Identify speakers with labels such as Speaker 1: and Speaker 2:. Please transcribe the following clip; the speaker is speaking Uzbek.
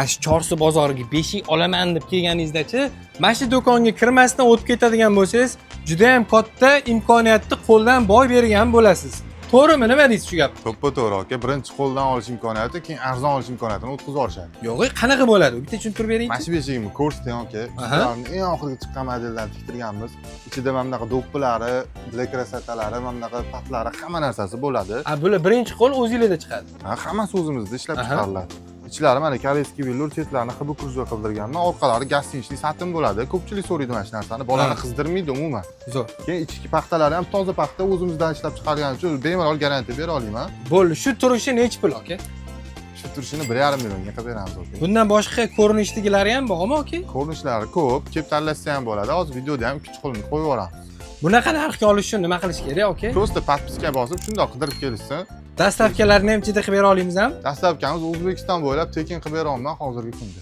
Speaker 1: Mana shu Chorsu bozoriga beshik olaman deb kelganingizdachi, mana shu do'konga kirmasdan o'tib ketadigan bo'lsangiz, juda ham katta imkoniyatni qo'ldan boy bergan bo'lasiz. To'g'rimi, nima deysiz shu gapni?
Speaker 2: To'ppa to'g'ri, aka. Birinchi qo'ldan olish imkoniyati, keyin arzon olish imkoniyatini o'tkazib yuborishadi.
Speaker 1: Yo'q, qanaqa bo'ladi, bitta tushuntirib beringchi.
Speaker 2: Mana shu beshigimni ko'rsating, aka. Ularni eng oxirgi chiqqan modeldan tiktirganmiz. Ichida mana bunaqa do'ppilari, для красота lari, mana bunaqa patlari, hamma narsasi bo'ladi.
Speaker 1: A, bular birinchi qo'l o'zinglarda chiqadi?
Speaker 2: Ha, hammasi o'zimizda ishlab chiqariladi. Ichlari mana корейский велюр, chetlarini хб кружева qildirganman, orqalari гостиничный satin bo'ladi. Ko'pchilik so'raydi mana shu narsani. Bolani qizdirmaydi umuman.
Speaker 1: Zo'r.
Speaker 2: Keyin ichki paxtalari ham toza paxta, o'zimizdan ishlab chiqargani uchun bemalol garantiya bera olaman.
Speaker 1: Bo'ldi, shu turishi nechi pul, aka?
Speaker 2: Shu turishini 1,5 millionga qilib beramiz, aka.
Speaker 1: Bundan boshqa ko'rinishdagilari ham bormi, aka?
Speaker 2: Ko'rinishlari ko'p, kelib tanlashsa ham bo'ladi. Hozir videoda ham ikki qo'lini qo'yib yuboramiz.
Speaker 1: Bunaqa narxga olish uchun nima qilish kerak, aka?
Speaker 2: Просто подписка bosib, shundoq qidirib kelishsin.
Speaker 1: Доставка larni ham chetda qilib bera olamizmi?
Speaker 2: Доставка miz O'zbekiston bo'ylab tekin qilib beryapman hozirgi kunda.